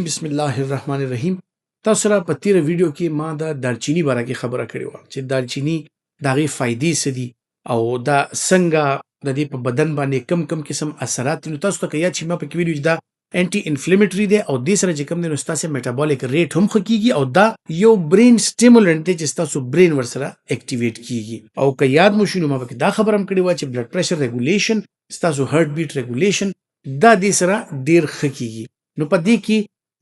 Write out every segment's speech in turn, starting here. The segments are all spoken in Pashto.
بسم الله الرحمن الرحیم. تاسو سره په تیره ویډیو کې ما د دالچینی باره کې خبره کړې وه چې دالچینی د هغې فایدې څه دي او دا څنګه د دې په بدن باندې کم کم قسم اثرات دي. نو تاسو ته که یاد شي، ما پکې ویلي چې دا انټي انفلیمیټري دی او دې سره چې کوم دی نو ستاسو میټابولیک ریټ هم ښه کیږي او دا یو برین سټیمولنټ دی چې ستاسو برین ورسره اکټیویټ کیږي. او که یاد مو شي نو ما پکې دا خبره هم کړې وه چې بلډ پریشر ریګولیشن، ستاسو هارت بیټ ریګولیشن دا دې سره ډیر ښه کیږي. نو په دې کې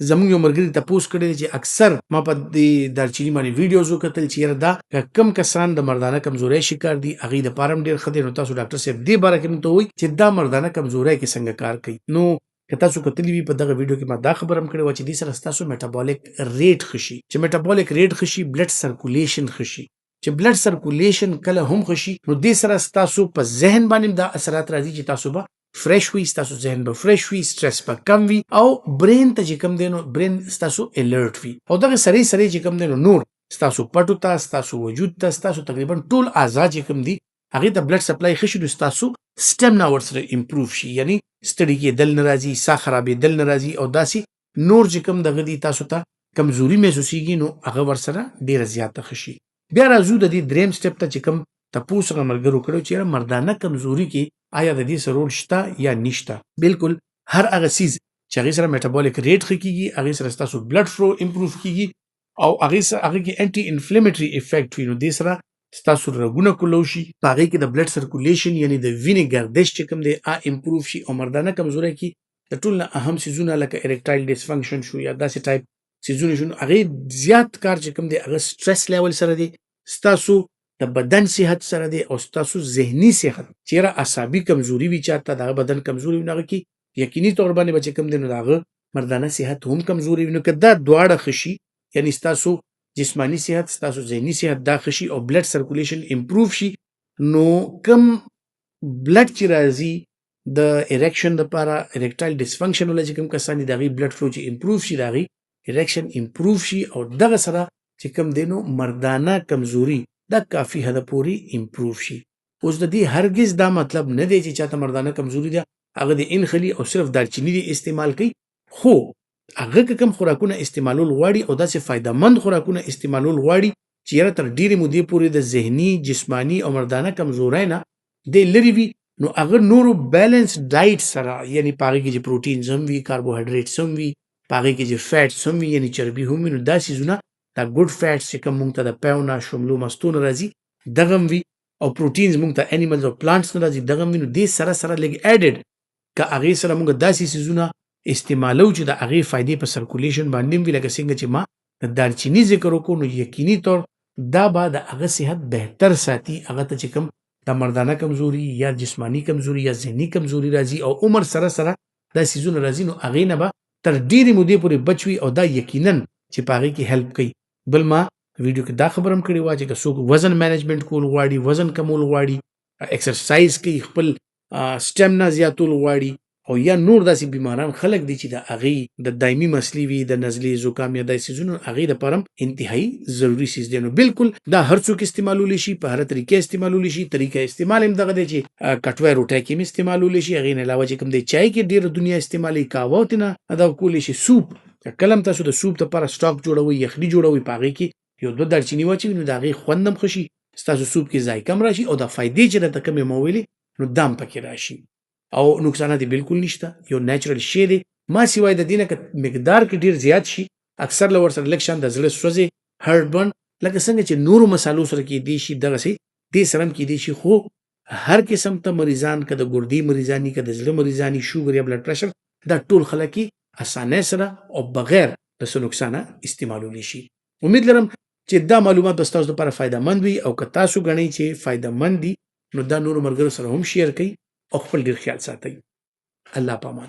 زموږ یو ملګري تپوس کړی دی چې اکثر ما په دې دارچیني باندې ویډیوز وکتل چې یاره دا که کم کسان د مردانه کمزورۍ شکار دي، هغوی دپاره هم ډېر ښه دی. نو تاسو ډاکټر صاحب دې باره کې موږ ته ووایي چې دا مردانه کمزورۍ کې څنګه کار کوي. نو که تاسو کتلی وي، په دغه ویډیو کې ما دا خبره هم کړې وه چې دې سره ستاسو میټابولیک ریټ ښه شي، چې میټابولیک ریټ ښه شي، بلډ سرکولیشن ښه شي، چې بلډ سرکولیشن کله هم ښه شي نو دې سره ستاسو په ذهن باندې هم دا اثرات راځي چې تاسو به فرش وي، ستاسو ذهن به فرش وي، سټرس به کم وي او برین ته چې کوم دی نو برین ستاسو الرټ وي. او دغه سره سره چې کوم دی نو نور ستاسو پټو ته، ستاسو وجود ته، ستاسو تقریبا ټول اعضا چې کوم دي هغې ته بلډ سپلای ښه شي نو ستاسو سټمنا ورسره امپروو شي، یعنی ستړي کېدل نه راځي، ساه خرابېدل نه راځي او داسې نور چې کوم دغه دي، تاسو ته کمزوري محسوسیږي نو هغه ورسره ډیره زیاته ښه شي. بیا راځو د دې دریم سټپ ته چې کوم تپوس هغه ملګرو کړو چې یاره مردانه کمزوري کې آیا د دې څه رول شته یا نشته. بالکل، هر هغه څیز چې هغې سره میټابولیک ریټ ښه کیږي، هغې سره ستاسو بلډ فلو امپروو کیږي او هغې سره هغې کې انټي انفلیمیټري افیکټ وي، نو دې سره ستاسو رګونه کولو شي، په هغې کې د بلډ سرکولیشن یعنی د وینې گردش چې کوم دی آ امپروو شي. او مردانه کمزوري کې د ټول نه اهم څیزونه لکه اریکټایل ډیسفنکشن شو یا داسې ټایپ څیزونه شو، نو هغې زیات کار چې کوم دی هغه سټرس لیول سره دی، ستاسو د بدن صحت سره دی او ستاسو ذهني صحت. چې یاره اعصابي کمزوري وي، چاته د هغه بدن کمزوري وي، نو هغه کې یقیني طور باندې به چې کوم دی نو د هغه مردانه صحت هم کمزوري وي. نو که دا دواړه ښه شي، یعنی ستاسو جسماني صحت، ستاسو ذهني صحت دا ښه شي او بلډ سرکولیشن امپروو شي، نو کم بلډ چې راځي د اریکشن لپاره، اریکټایل ډیسفنکشن ولا چې کوم کسان دي، د هغې بلډ فلو چې امپروو شي، د هغې اریکشن امپروو شي او دغه سره چې کوم دی نو مردانه کمزوري دا کافي حده پورې امپروو شي. اوس د دې هرګز دا مطلب نه دی چې چاته مردانه کمزوري ده هغه دې انخلي او صرف دارچیني دې استعمال کوي، خو هغه که کوم خوراکونه استعمالول غواړي او داسې فایده مند خوراکونه استعمالول غواړي چې یاره تر ډېرې مودې پورې د ذهني، جسماني او مردانه کمزورۍ نه دی لرې وي، نو هغه نورو بیلنس ډایټ سره، یعنی په هغې کې چې پروټینز هم وي، کاربوهایډریټس هم وي، په هغې کې چې فیټس هم وي، یعنی چربي هم وي، نو دا څیزونه، دا ګډ فیټس چې کوم مونږ ته د پیو نه، شملو، مستو نه راځي دغه هم وي او پروټینز مونږ ته انیملز او پلانټس نه راځي دغه هم وي، نو دې سره سره لږ ایډډ که هغې سره مونږ داسې څیزونه استعمالو چې د هغې فایدې په سرکولیشن باندې هم وي، لکه څنګه چې ما د دارچیني ذکر وکړو، نو یقیني طور دا به د هغه صحت بهتر ساتي. هغه ته چې کوم د مردانه کمزوري یا جسماني کمزوري یا ذهني کمزوري راځي او عمر سره سره دا څیزونه راځي، نو هغې نه به تر ډېرې مودې پورې بچ وي او دا یقینا چې په هغې کې هیلپ کوي. بل ما ویډیو کې دا خبره هم کړې وه چې که څوک وزن منیجمنټ کول غواړي، وزن کمول غواړي، اکسرسایز کوي، خپل سټمنا زیاتول غواړي او یا نور داسې بیماران خلک دي چې د هغې د دایمي مسلې وي، د نزلې، زکام یا داسې څیزونو، هغې دپاره هم انتهایی ضروري څیز دی. نو بالکل دا هر څوک استعمالولی شي، په هره طریقه استعمالولی شي. طریقه استعمال هم دغه دی چې کټوی روټۍ کې هم استعمالولی شي. هغې نه علاوه چې کوم دی چای کې ډېره دنیا استعمالوي، قهوه ترېنه دا کولی شي. سوپ که کله هم تاسو د سوپ دپاره سټاک جوړوئ، یخني جوړوئ، په هغې کې یو دوه دارچیني واچوي نو د هغې خوند هم ښه شي، ستاسو سوپ کې ذایقه هم راشي او دا فایدې چې درته کومې ما ویلې نو دا هم پکې راشي او نقصانات یې بالکل نشته. یو نیچرل شی دی. ما سوای د دې نه که مقدار کې ډیر زیات شي، اکثر له ورسره لږ شان د زړه سوځي، هارت برن، لکه څنګه چې نورو مسالو سره کېدی شي دغسې دې سره هم کېدی شي. خو هر قسم ته مریضان، که د ګردې مریضان دي، که د زړه مریضان دي، شوګر یا بلډ پریشر، دا ټول خلک یې اسانۍ سره او بغیر د څه نقصانه استعمالولی شي. امید لرم چې دا معلومات به ستاسو لپاره فایده مند وي او که تاسو ګڼئ چې فایده مند دي نو دا نورو ملګرو سره هم شیر کړئ او خپل ډیر خیال ساتئ. الله پامان.